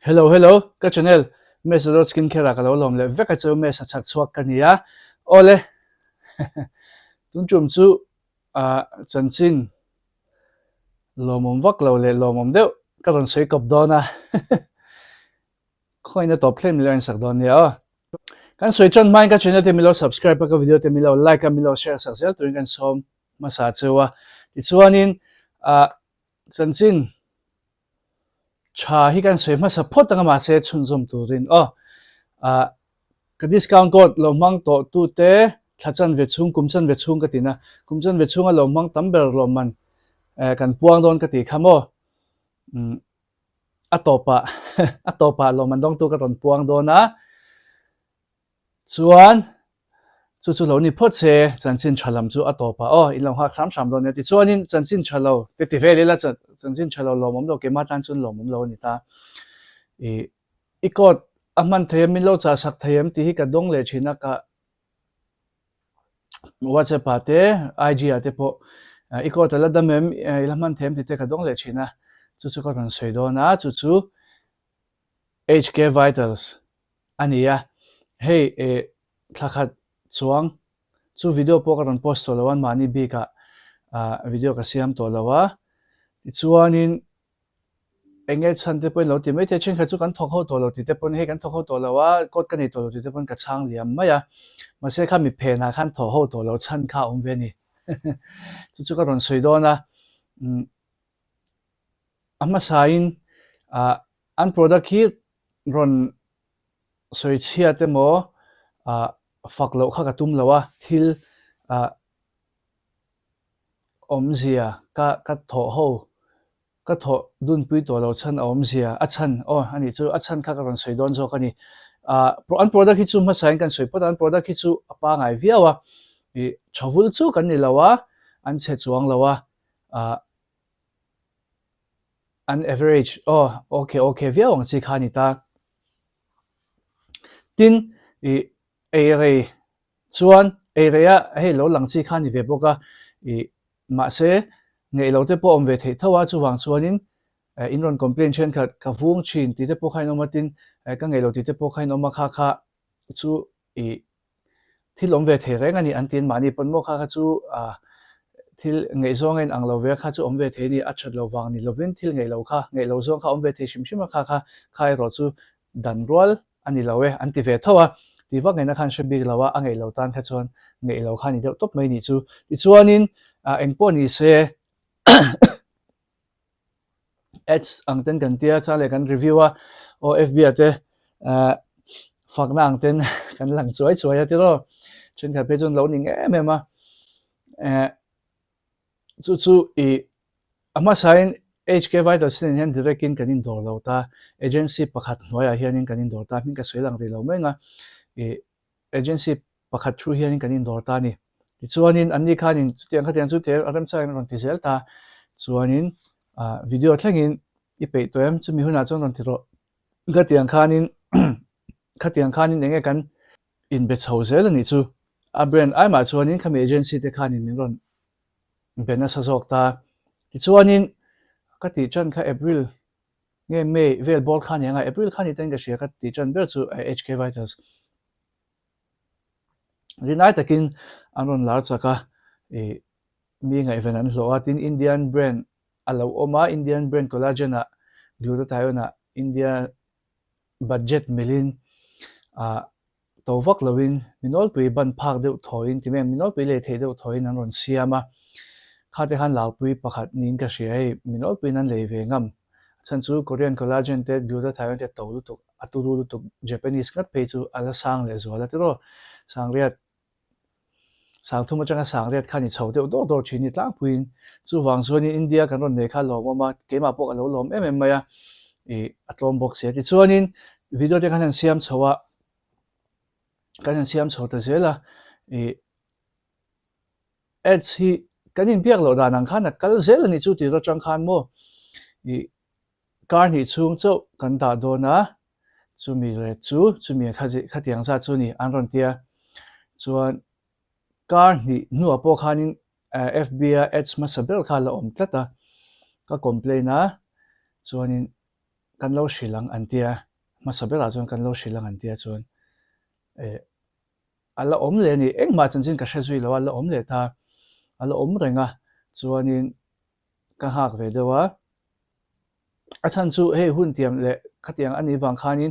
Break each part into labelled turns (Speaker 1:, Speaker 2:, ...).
Speaker 1: Hello hello ka channel Mesa dot skin care ah ka lo lawm leh vek a cheu Mesa chhak chhuak ka ni a awle tun tum chu ah chanchin lawmawm vak lo leh lawmawm deuh ka rawn sawi kawp dawn a Khawina tawp thleng milo en sak dawn nia aw. Kan sawi tan hmain ka channel te milo subscribe a ka video te milo like a milo share sak zel turin kan sawm hmasa cheu a tichuanin ah chanchin Tha hi kan sawi hmasa phawt ang a mahse chhunzawm turin aw. Ah ka discount code lo hmang tawh tute thla chanve chhung kum chanve chhung ka tina kum chanve chhunga lo hmang tam ber lawmman eh kan puang dawn ka tih kha maw umm a tawpah a tawpah lawmman dawngtu ka rawn puang dawn a. Chuan chu chu lo ni phawt se, chanchin tha lam chu a tawp a, aw in lo nghak hram hram dawn nia. Tichuanin chanchin tha lo te ti vel ila chanchin tha lo lawmawm lo keimah tan chuan lawmawm lo a ni ta. I i coat a hman thei em, min lo chah sak thei em tih hi ka dawng leh thin a, ka WhatsApp ah te IG ah te pawh i coat a la dam em, i la hman thei em tih te ka dawng leh thin a, chu chu ka rawn sawi dawn a, chu chu HK Vitals a ni a, hei eh thla khat chuang chu video pawh ka rawn post tawh lo a, mahni bikah ah video ka siam tawh lo a, tichuanin eng nge chhan te pawhin lo ti maithei, thenkhat chu kan thawk ho tawh lo tih te pawn hei kan thawk ho tawh lo a, code ka nei tawh lo tih te pawn ka chhang liam mai a, mahse kha mi phenah khan thawh ho tawh lo chhan kha a awm ve a ni, chu chu ka rawn sawi dawn a, umm a hmasain ah an product hi rawn sawi chhiat emaw ah fak loh kha ka tum lo a, thil ah awmzia ka ka thawh ho ka thawh dunpui tawh lo chhan a awmzia a chhan aw a nih chu a chhan kha ka rawn sawi dawn zawk a ni. Ah an product hi chu hmasain kan sawi phawt a, an product hi chu a pangai viau a, ih tha vul chu kan ni lo a, an chhe chuang lo a, ah An average aw ok ok viau ang chi kha a ni ta. Tin i ei rei chuan ei rei a hei lo lang chi kha a ni ve bawk a i mahse ngeih lo te pawh a awm ve theih tho a chuvang chuanin in rawn complain thenkhat ka vung thin tih te pawh kha in awm a tin ka ngeih lo tih te pawh kha in awm a kha kha chu i thil awm ve thei reng a ni an tiin mahni pawn maw kha kha chu ah thil ngaihzawng a inang lo ve a kha chu awm ve thei a ni a that lo vang ni lovin thil ngaih lo kha ngaih lo zawng kha awm ve thei hrim hrim a kha kha kha erawh chu dan rual a ni lo e an ti ve tho a ti vak ngaihna khan hre bik lo a a ngaih lo tan kha chuan ngaih lo kha a ni deuh tawp mai nih chu tichuanin ah engpawh ni se Ads ang ten kan tia chuan leh kan review a aw FB ah te eh fakna ang ten kan lang chuai chuai a tiraw thenkhat phei chuan lo ning em em a eh chu chu ih a hmasain HK Vital Sin hian direct in kan indawr lo ta agency pakhat hnuaiah hianin kan indawr ta hming ka sawi lang rih lo mai ang a ih agency pakhat thu hianin kan indawr ta a ni. Tichuanin anni khanin chutiang khatiang chu te a remchangin a rawn ti zel ta. Chuanin ah video thlengin i peih tawh em? Chumi hunah chuan rawn ti rawh. Khatiang khanin khatiang khanin enge kan inbe chho zel a nih chu. A brand ai mah chuanin khami agency te khanin min rawn be nasa zawk ta. Tichuanin ka tih tan kha April nge May vel bawr kha ni anga April kha ni ten ka hria ka tih tan ber chu HK Vitals. Rinai takin an rawn lar chak a, ih mi ngaihven an hlawh a, tin Indian brand a lo awm a, Indian brand collagen ah glutathione ah India budget milin ah to vak loin mi nawlpui ban phak deuh thawiin ti mai ang mi nawlpui lei theih deuh thawiin an rawn siam a, khate khan laupui pakhat niin ka hria hei mi nawlpuiin an lei ve ngam a chhan chu Korean collagen te glutathione te to lutuk a turu lutuk Japanese ngat phei chu a la sang leh zual a tiraw sangriat sangthum atanga sangriat khan i chho deuh dawr dawr thin ni tlangpuiin chuvang chuanin India kan rawn nei kha a lawmawm a keimah pawh ka lo lawm em em mai a ih a tlawm bawk si a tichuanin video te khan han siam chho a kan han siam chho ta zel a ih ads hi kan inbiak loh dan ang khan a kal zel a nih chu tih atang khan maw ih Kar hnih chhung chauh kan dah dawn a, chumi leh chu chumi khatiang zat chu ni an rawn ti a. Chuan kar hnih hnuah pawh khanin FB a ads hmasa ber kha a la awm tlat a, ka complain a, chuanin. Kan lo hrilh ang an tia, hmasa berah chuan kan lo hrilh ang an tia chuan eh a la awm leh a ni. Engmah chanchin ka hre zui lo a, a la awm leh ta, a la awm reng a, chuanin ka nghak ve deuh a. A chhan chu hei hun tiam leh khatiang a nih vang khanin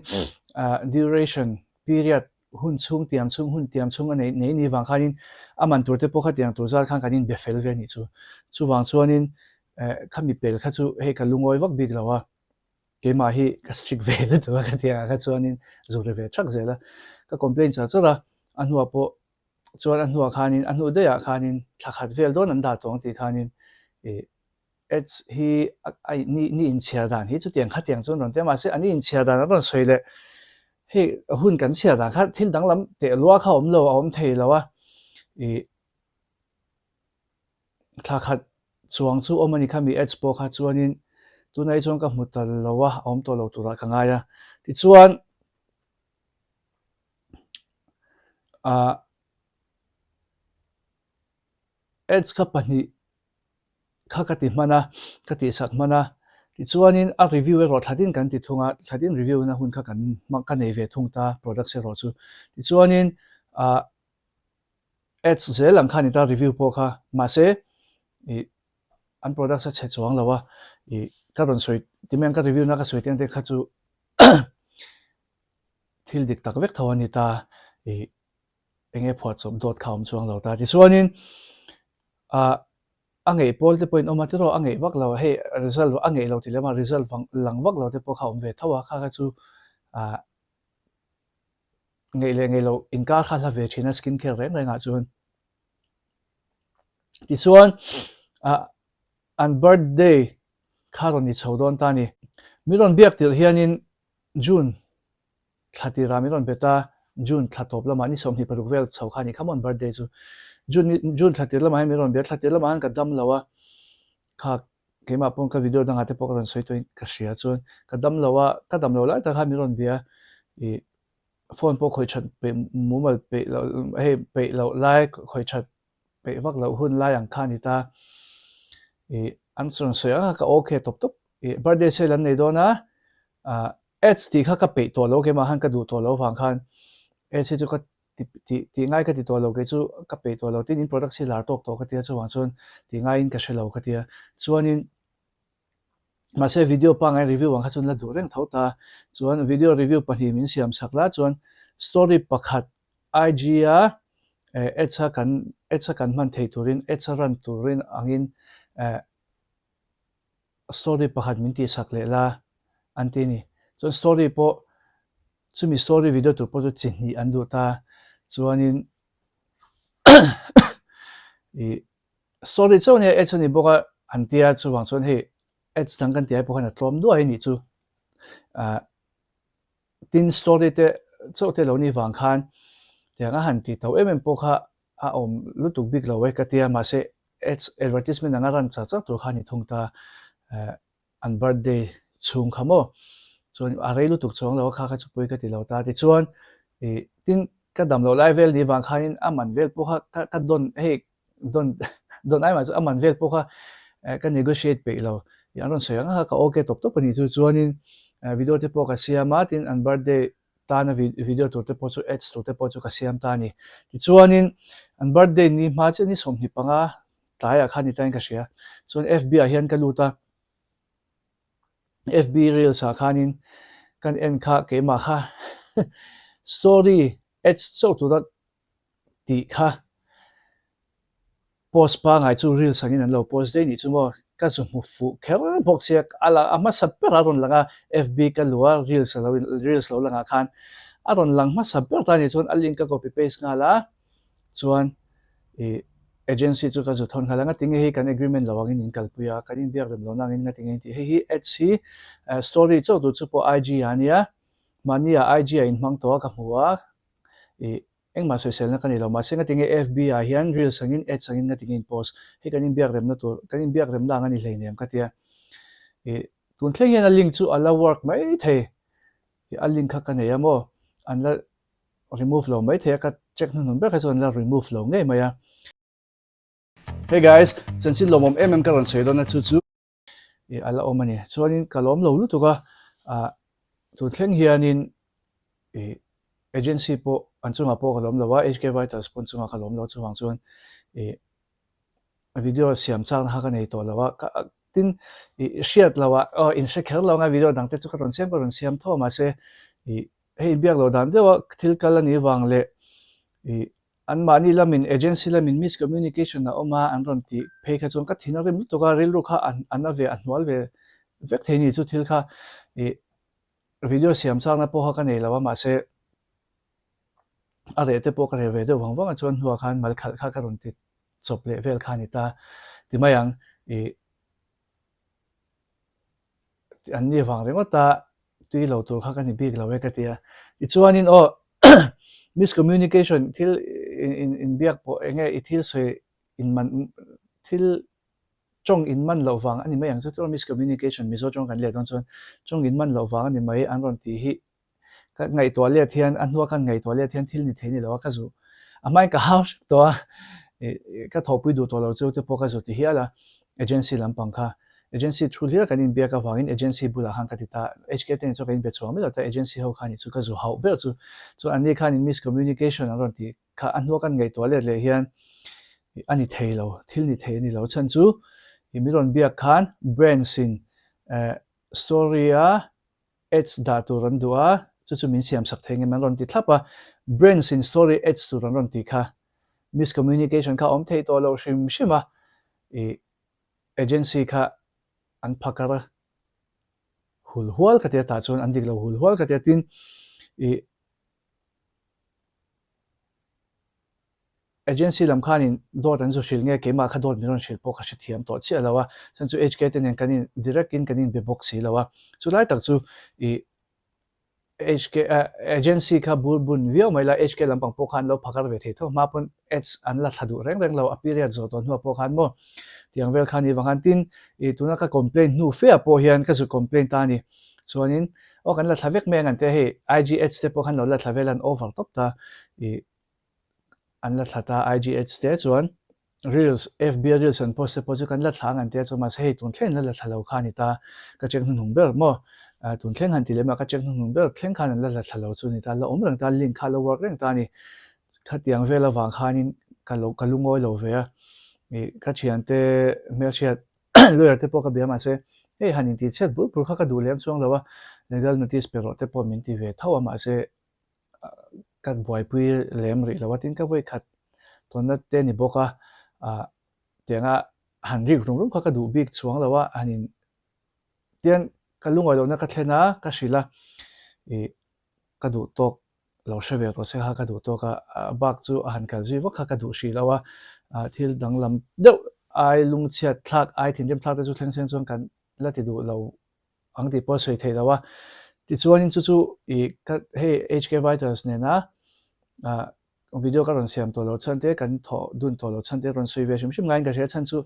Speaker 1: duration period hun chhung tiam chhung hun tiam chhung a nei nei nih vang khanin a man tur te pawh khatiang tur zat khan kan inbe fel ve a nih chu. Chuvang chuanin khami pel kha chu hei ka lungawi vak bik lo a, keimah hi ka strict ve lutuk a khatiang ah kha chuanin zuk ri ve thak zel a, ka complain char char a, a hnuah pawh chuan a hnuah khanin a hnu daih ah khanin thla khat vel dawn an dah tawh ang tih khanin ih Ads hi a ni ni inchhiar dan hi chutiang khatiang chuan rawn ti a, mahse a ni inchhiar dan an rawn sawi leh hei hun kan chhiar dan kha thil danglam teh lua kha a awm lo a awm thei lo a, ih thla khat chuang chu awm a ni kha mi ads pawh kha chuanin tunah hi chuan ka hmu ta lo a, a awm tawh lo turah ka ngai a, tichuan ah ads kha pahnih kha ka ti hman a, ka tihsak hman a, tichuanin a review erawh thla din kan ti thung a, thla din review na hun kha kan hmang ka nei ve thung ta products erawh chu. Tichuanin ah ads zel ang kha a ni ta review pawh kha, mahse ih an products a chhe chuang lo a, ih ka rawn sawi ti mai ang ka review na ka sawi te ang te kha chu thil dik tak vek tho a ni ta, ih eng nge phuahchawp dawt kha a awm chuang lo ta. Tichuanin ah a ngeih pawl te pawhin awm a tiraw a ngeih vak lo hei result a ngeih lo tih lem a result vang lang vak lo te pawh kha a awm ve tho a kha kha chu ah ngeih leh ngeih loh inkar kha hla ve thin a skin care reng reng ah chuan. Tichuan ah an birthday kha rawn ni chho dawn ta a ni. Min rawn biak tirh hianin June Thla tirah min rawn bet a, June thla tawp lamah ni 26 vel chho kha a ni kha maw an birthday chu. June June thla tir lamah hian min rawn bet a, thla tir lamah hian ka dam lo a, kha keimah pawn ka video dangah te pawh ka rawn sawi tawhin ka hria chuan ka dam lo a, ka dam lo lai tak khan min rawn bia ih phone pawh khawih that peih mumal peih loh hei peih loh lai khawih that peih vak loh hun lai ang kha a ni ta. Ih an rawn sawi ang a ka okay tawp tawp ih birthday sale an nei dawn a ah Ads tih kha ka peih tawh lo keimah khan ka duh tawh lo vang khan ads hi chu ka ti ti tih ngai ka ti tawh lo kei chu ka peih tawh lo tin in products hi lar tawk tawh ka tia chuvang chuan tih ngaiin ka hre lo ka tia chuanin mahse video pangngai review ang kha chuan la duh reng tho ta chuan video review pahnih min siam chak la chuan story pakhat IG a eh ads a kan ads a kan hman thei turin ads a run turin angin eh story pakhat min tihsak leh la an ti a ni. Chuan story pawh chumi story video tur pawh chu chi hnih an duh ta chuanin ih story chauh ania ads a ni bawk a an tia chuvang chuan hei ads dang kan tih ai pawh khan a tlawm duai a nih chu ah tin story te chauh te lo nih vang khan tiang a han tih tho em em pawh kha a awm lutuk bik lo e ka tia mahse ads advertisement anga run char char tur kha a ni thung ta eh an birthday chhung kha maw chuan a rei lutuk chuang lo a kha kha chu pui ka ti lo ta tichuan ih tin ka dam loh lai vel ni vang khanin a man vel pawh kha ka ka dawn hei dawn dawn ai mah chu a man vel pawh kha eh ka negotiate peih lo ih an rawn sawi ang a kha ka okay tawp tawp a nih chu chuanin eh video te pawh ka siam a tin an birthday tana video tur te pawh chu ads tur te pawh chu ka siam ta a ni. Tichuanin an birthday ni hma chiah ni 25 tlaiah khan ni tain ka hria. Chuan FB ah hian ka lut a, FB reels ah khanin kan en kha keimah kha story ads chauh tura tih kha post pangai chu reels angin an lo post daih nih chu maw ka zu hmu fuh kher bawk sia a la a hmasa ber a rawn lang a FB ka lu a reels a lo in reels lo langah khan a rawn lang hmasa ber ta nih chuan a link ka copy paste nghal a chuan ih agency chu ka zu thawn nghal a ngatinge hei kan agreement lo angin in kalpui a kan inbiak rem lohna angin ngatinge in tih hei hi ads hi story chauh tur chu pawh IG ah ania mahni ah IG ah inhmang tawh a ka hmu a ih engmah sawiselna ka nei lo mahse ngatinge FB ah hian reels angin ads angin ngatinge in post hei kan inbiak remna tur kan inbiak remna ang a ni hleinem ka tia ih tun thleng hian a link chu a la work mai thei ih a link kha ka nei a maw an la remove lo mai thei a ka check hnuhnun ber kha chuan an la remove lo ngei mai a. Hey guys, chanchin lawmawm em em ka rawn sawi dawn a chu chu. Ih a la awm a ni. Chuanin ka lawm lo lutuk a. Ah tun thleng hianin ih agency pawh an chungah pawh ka lawm lo a, HK Vitals pawh an chungah ka lawm lo a chuvang chuan ih video siam chakna kha ka nei tawh lo a, ka tin ih hriat loh ah aw in hre kher lo anga video dang te chu ka rawn siam ka rawn siam tho a mahse ih hei biak loh dan deuha thil kal a nih vang leh ih Anmahni lamin agency lamin miscommunication a awm a, an rawn tih phei kha chuan ka thin a rim lutuk a, rilru kha a na ve, a hnual ve vek thei ni chu thil kha ih video siam chakna pawh kha ka nei lo a, mahse a reh te pawh ka reh ve deuh vang vang a chuan hnuah khan mal khalh kha ka rawn ti chawp leh vel kha a ni ta ti mai ang ih An ni vang ringawt a, tui lo tur kha ka ni bik lo e ka ti a. Tichuanin aw miscommunication thil inbiak pawh eng nge i thil sawi inman thil tawng inman loh vang a ni mai ang chu chuan miscommunication Mizo tawng kan let dawn chuan tawng inman loh vang a ni mai an rawn tih hi Ka ngaihtuah let hian a hnua khan ngaihtuah let hian thil ni thei ni lo a ka zu a hmain ka hau hrep tawh a ka thawhpui duh tawh lo chu te pawh ka zu ti hial a agency lampang kha agency thu hlir kan inbiak avangin agency bulah khan ka ti ta HK te nen chuan kan inbe chhuang miah lo ta agency ho khan chu ka zu hauh ber chu chuan anni khanin miscommunication an rawn tih kha a hnua kan ngaihtuah let leh hian a ni thei lo thil ni thei a ni lo chhan chu min rawn biak khan brands in story a Ads dah tur an duh a, chu chu min siam sak thei ngem an rawn ti thlap a, Brands in story ads tur an rawn ti kha miscommunication kha a awm thei tawh loh hrim hrim a, ih agency kha an phakar a, hul hual ka tia tah chuan an dik lo hul hual ka tia tin ih Agency lam khanin dawt an zu hrilh nge keimah kha dawt min rawn hrilh pawh ka hrethiam tawh chiah lo a, chhan chu HK te nen kan in direct in kan inbe bawk si lo a, chu lai tak chu ih HK agency kha bul bun viau mai la HK lampang pawh khan lo phakar ve thei tho hma pawn ads an la thla duh reng reng lo a period zawh tawh hnuah pawh khan maw tiang vel kha ni vang khan tin ih tuna ka complaint hnu fe ah pawh hian ka zu complaint ta a ni chuanin aw kan la thla vek mai ang an tia hei IG ads te pawh khan lo la thla vel an over tawp ta ih an la thla ta IG ads te chuan reels FB a reels an post te pawh chu kan la thla ang an tia chuan mahse hei tun thleng la la thla lo kha a ni ta ka check hnuhnung ber maw tun thleng han ti lem a ka check hnuhnung ber thleng khan an la la thla lo chu a ni ta la awm reng ta link kha a la work reng ta a ni khatiang vel avang khanin ka lo ka lungawi lo ve a ih ka thiante hmelhriat lawyer te pawh ka bia mahse hei han intih chhiat bur bur kha ka duh lem chuang lo a legal notice pe rawh te pawh min ti ve tho a mahse ka buaipui lem rih lo a tin ka vawi khat tawnna te ni bawk a ah tianga han rik rum rum kha ka duh bik chuang lo a han in tian ka lungawi lohna ka thlen a ka hrilh a ih ka duh tawk lo hre ve rawh se kha ka duh tawk a a bak chu a han kal zui vak kha ka duh hrih lo a ah thil danglam deuh ai lungchhiat thlak ai thinrim thlak te chu thleng seng chuan kan la ti duh lo ang tih pawh a sawi theih lo a. Tichuanin chu chu ih ka hei HK Vitals nena ah video ka rawn siam tawh lo chhan te kan thawh dun tawh lo chhan te rawn sawi ve hrim hrim ngaiin ka hria chhan chu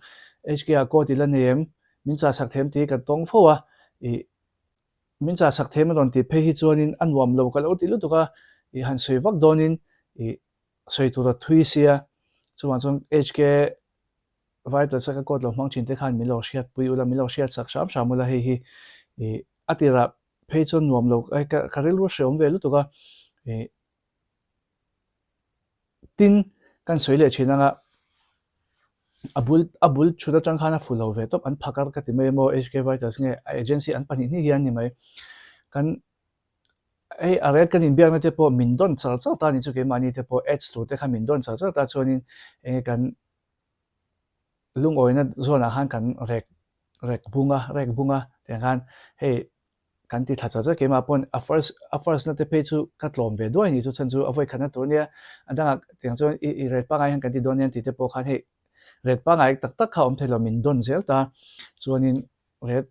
Speaker 1: HK ah code i la nei em min chah sak them tih ka tawng fo a ih min chah sak them a rawn tih phei hi chuanin a nuam lo ka lo ti lutuk a ih han sawi vak dawnin ih sawi tur a thui sia chuvang chuan HK Vitals a ka code lo hmang thin te khan min lo hriatpui ula, min lo hriat sak hram hram ula hei hi ih a tirah phei chuan nuam lo ka ka rilru hreawm ve lutuk a ih tin kan sawi leh thin anga a bul a bul thut atang khan a fu lo ve tawp an phakar ka ti mai emaw HK Vitals nge a agency an pahnih hnih hian ni mai kan hei a ret kan inbiakna te pawh min dawn char char ta a ni chu keimahni te pawh ads tur te kha min dawn char char ta chuanin enge kan Lungawina zawnah khan kan rek rek bung a, rek bung a tiang khan hei kan ti thla char char keimah pawn a first a first na te phei chu ka tlawm ve duai ni chu chhan chu a vawi khatna tur nia a dangah tiang chuan i i ret pangngai hian kan ti dawn nia tih te pawh khan hei ret pangngai tak tak kha a awm thei lo min dawn zel ta chuanin ret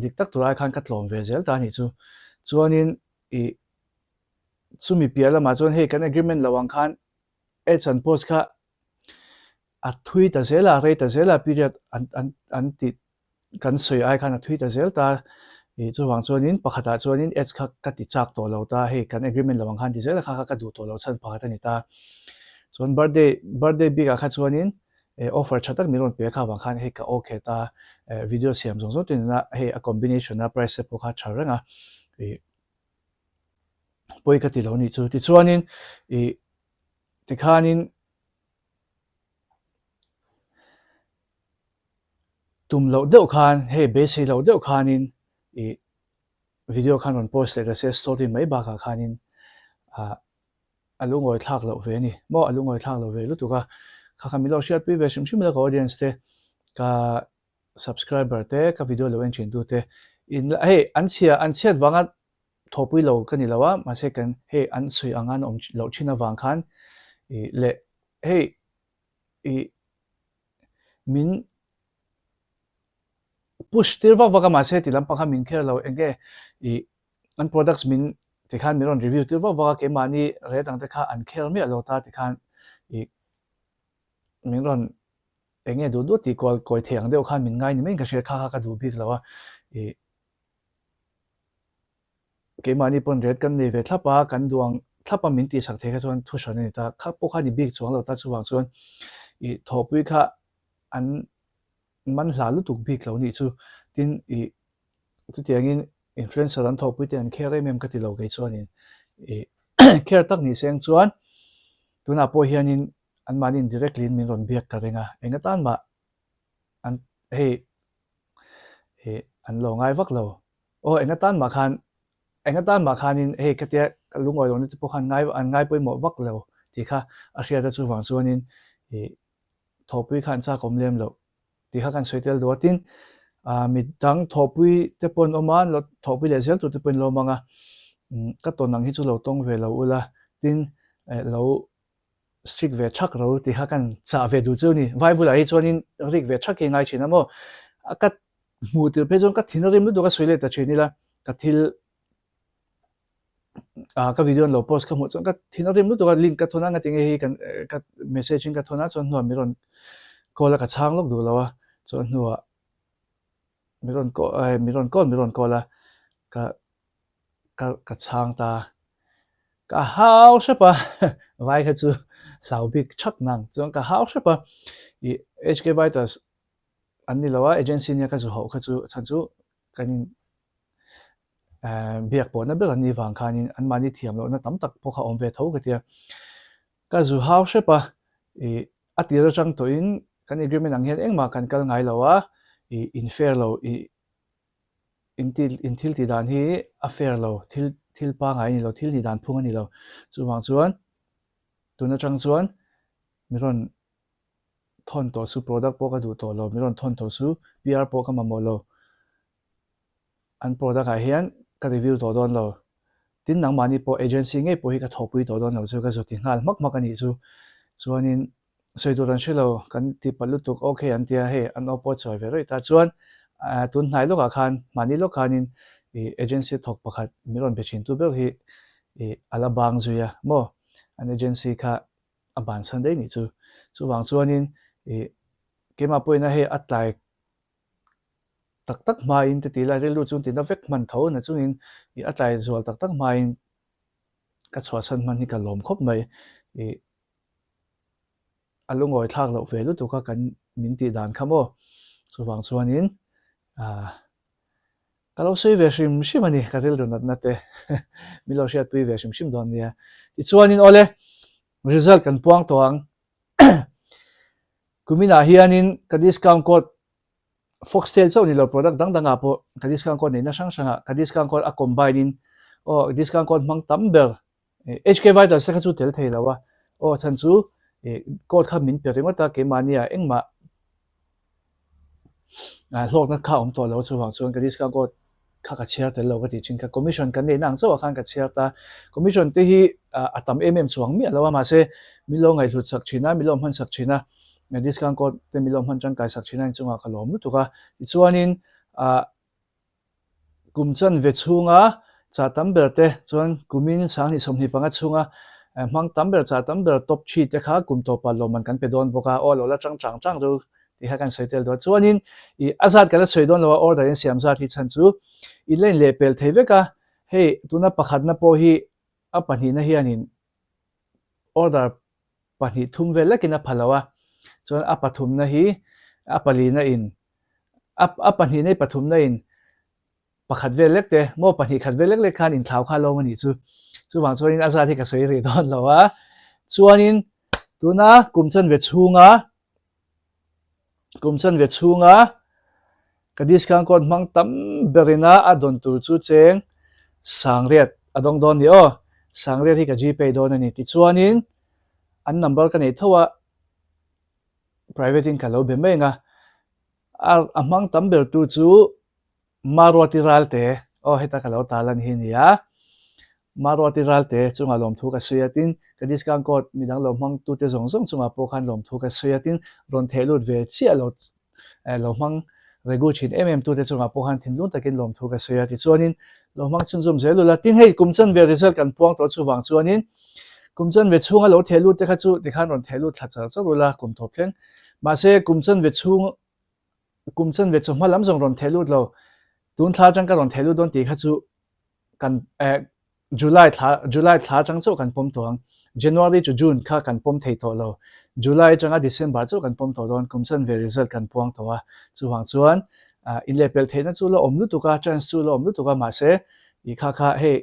Speaker 1: dik tak tur ai khan ka tlawm ve zel ta a nih chu chuanin ih chumi piah lamah chuan hei kan agreement lo ang khan ads an post kha A thui ta zel a, a rei ta zel a, period an an an tih kan sawi ai khan a thui ta zel ta. Ih chuvang chuanin pakhatah chuanin ads kha ka ti chak tawh lo ta, hei kan agreement lo ang khan ti zel a kha kha ka duh tawh lo chhan pakhat a ni ta. Chuan birthday birthday bikah kha chuanin eh offer tha tak min rawn pe kha avang khan hei ka okay ta, eh video siam zawng zawng te nena hei a combination a price te pawh kha a tha reng a. Ih pawi ka ti lo nih chu. Tichuanin ih tikhanin tum loh deuh khan hei beisei loh deuh khanin ih video khan rawn post leh ta se story mai bakah khanin ah a lungawi thlak loh ve a ni maw a lungawi thlak loh ve lutuk a kha kha min lo hriatpui ve hrim hrim ila ka audience te ka subscriber te ka video lo en thin tu te in hei an chhia an chhiat vanga thawhpui lo ka ni lo a mahse kan hei an sawi anga an awm loh thin avang khan ih leh hei ih min push tir vak vak a mahse ti lampang kha min kher lo enge ih an products min tikhan min rawn review tir vak vak a keimahni rate ang te kha an kher miah lo ta tikhan ih min rawn enge duh duh tih kual kawi thei ang deuh khan min ngai ni maiin ka hria kha kha ka duh bik lo a ih Keimahni pawn ret kan nei ve thlap a, kan duang thlap a min tihsak thei kha chuan thu hran a ni ta. Kha pawh kha ni bik chuang lo ta chuvang chuan ih thawhpui kha an man hla lutuk bik lo nih chu. Tin ih chutiangin influencer an thawhpui te an care em em ka ti lo kei chuanin ih care tak ni seng chuan tunah pawh hianin anmahniin directly in min rawn biak ka ring a, eng atan mah an hei ih an lo ngai vak lo. Aw eng atan mah khan eng atan mah khanin hei khatia ka lungawi lohna te pawh khan ngai an ngai pawimawh vak lo tih kha a hriat a chuvang chuanin ih thawhpui kha an chak awm lem loh tih kha kan sawi tel duh a tin ah mi dang thawhpui te pawh an awm a thawhpui leh zel tur te pawh in lo awm ang a ka tawn ang hi chu lo tawng ve lo ula tin eh lo strict ve thak ro tih kha kan chah ve duh chu a ni. Vai bulah hi chuanin rik ve thak hi a ngai thin a maw? Ka hmuh tir phei chuan ka thin a rim lutuk a sawi leh ta thin ila ka thil ah ka video an lo post ka hmuh chuan ka thin a rim lutuk a link ka thawn a nga tinge hi kan ka message in ka thawn a chuan hnuah min rawn call a ka chhang lawk duh lo a chuan hnuah min rawn call min rawn call min rawn call a ka ka ka chhang ta ka hau hrep a vai kha chu hlau bik thak nang chuan ka hau hrep a ih HK Vitals an ni lo a agency nia ka zu hauh kha chu chhan chu kan in biak pawhna ber an nih vang khanin anmahni thiam lohna tam tak pawh kha awm ve tho ka tia ka zu hau hrep a ih a tir atang tawhin kan agreement ang hian engmah kan kal ngai lo a ih in fair lo ih In in thil tih dan hi a fair lo, thil thil pangai a ni lo, thil nih dan phung a ni lo. Chuvang chuan tun atang chuan mi rawn thawn tawh chu product pawh ka duh tawh lo, mi rawn thawn tawh chu PR pawh ka mamawh lo. An product ah hian ka review tawh dawn lo. Tin nangmahni pawh agency ngei pawh hi ka thawhpui tawh dawn lo chu ka zawti nghal hmak hmak a nih chu. Chuanin Sawi tur an hre lo, kan ti palh lutuk, ok an tia, hei an aw pawh chawi ve rawih ta chuan tun hnai lawkah khan mahni lawk khanin ih agency thawk pakhat min rawn be thin tu ber hi ih a la bang zui a maw, an agency kha a bansan daih nih chu, chuvang chuanin ih keimah pawhin a hei a tlai tak tak hmain te tih lai rilru chu an ti na vek hman tho na chungin ih a tlai zual tak tak hmain ka chhuahsan hman hi ka lawm khawp mai ih. a lungawi thlak loh ve lutuk a kan min tih dan kha maw chuvang chuanin ah ka lo sawi ve hrim hrim a ni ka rilru natna te min lo hriatpui ve hrim hrim dawn nia tichuanin awle result kan puang tawh ang kuminah hianin ka discount code foxtail chauh ni lo product dang dangah pawh ka discount code neihna hrang hrangah ka discount code a combine in aw discount code hmang tam ber HK Vitals te kha chu tel thei lo a, aw chhan chu code kha min pe ringawt a keimahni ah engmah hlawkna kha awm tawh lo chuvang chuan ka discount code kha ka chhiar tel lo ka tih thin kha commission kan neihna ang chauh ah khan ka chhiar ta commission te hi a tam em em chuang miah lo a mahse min lo ngaihhlut sak thin a min lo hman sak thin a discount code te min lo hman tangkai sak thin a inchungah ka lawm lutuk a tichuanin ah Kum chanve chhunga chah tam ber te chuan kumin sanghnih 25 chhunga hmang tam ber chah tam ber top thi te kha kum tawpah lawmman kan pe dawn bawk a, aw lo la chang chang chang deuh tih kha kan sawi tel dawn. Chuanin ih a zat ka la sawi dawn lo a order in siam zat hi chhan chu in la inlehpel thei vek a, hei tuna pakhatna pawh hi a pahnihna hianin order pahnih thum vel lekin a pha lo a, chuan a pathumna hi a palina in a a pahnihna hi pathumna in. Pakhat vel lek te, maw pahnih khat vel lek lek khan inthlau kha lawm a nih chu. Chuvang chuanin a zat hi ka sawi rih dawn lo a. Chuanin tuna kum chanve chhunga kum chanve chhunga ka discount code hmang tam berina a dawn tur chu cheng sangriat a dawng dawn ni aw. Sangriat hi ka gpay dawn a ni. Tichuanin an number ka nei tho a, private in ka lo be mai ang a. A hmang tam ber tu chu Maruati Ralte, aw heta ka lo tarlan hi a ni a, Maruati Ralte chungah lawmthu ka sawi a, tin ka discount code midang lo hmang tute zawng zawng chungah pawh khan lawmthu ka sawi a, tin rawn theh lut ve chiah lo lo hmang regu thin em em tute chungah pawh khan thinlung takin lawmthu ka sawi a, tichuanin lo hmang chhunzawm zel ula, tin hei kum chanve result kan puang tawh chuvang chuanin kum chanve chhunga lo theh lut te kha chu tikhan rawn theh lut thla char char ula kum thawp thleng, mahse kum chanve chhung Kum chanve chu hma lam zawng rawn theh lut lo, tun thla atang ka rawn theh lut dawn tih kha chu kan eh July thla July thla atang chauh kan pawm tawh ang. January to June kha kan pawm thei tawh lo. July atanga December chauh kan pawm tawh dawn, kum chanve result kan puang tawh a. Chuvang chuan ah inlehpelh theihna chu la awm lutuk a, chance chu la awm lutuk a, mahse ih kha kha hei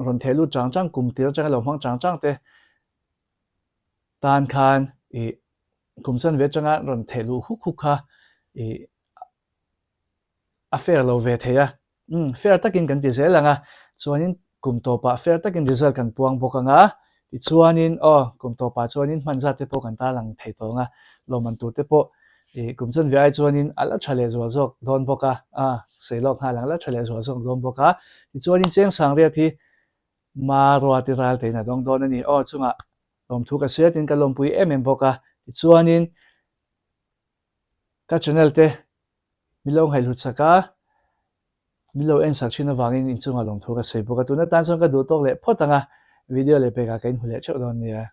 Speaker 1: rawn theh lut chang chang kum tir atanga lo hmang chang chang te tan khan ih kum chanve atanga rawn theh luh huk huk kha ih a fair lo ve thei a, umm fair takin kan ti zel ang a, chuanin kum tawpah fair takin result kan puang bawk ang a, tichuanin aw kum tawpah chuanin hman zat te pawh kan tarlang thei tawh ang a, lawmman tur te pawh ih kum chanve ai chuanin a la tha leh zual zawk dawn bawk a, a sawi lawk nghal ang a la tha leh zual zawk dawn bawk a, tichuanin cheng sangriat hi Maruati Raltein a dawng dawn a ni. Aw chungah lawmthu ka sawi a tin ka lawmpui em em bawk a. Tichuanin ka channel te min lo ngaihhlut sak a, min lo en sak thin avangin inchungah lawmthu ka sawi bawk a. Tuna tan chuan ka duh tawk leh phawt ang a, video leh pekah ka inhmu leh theuh dawn nia.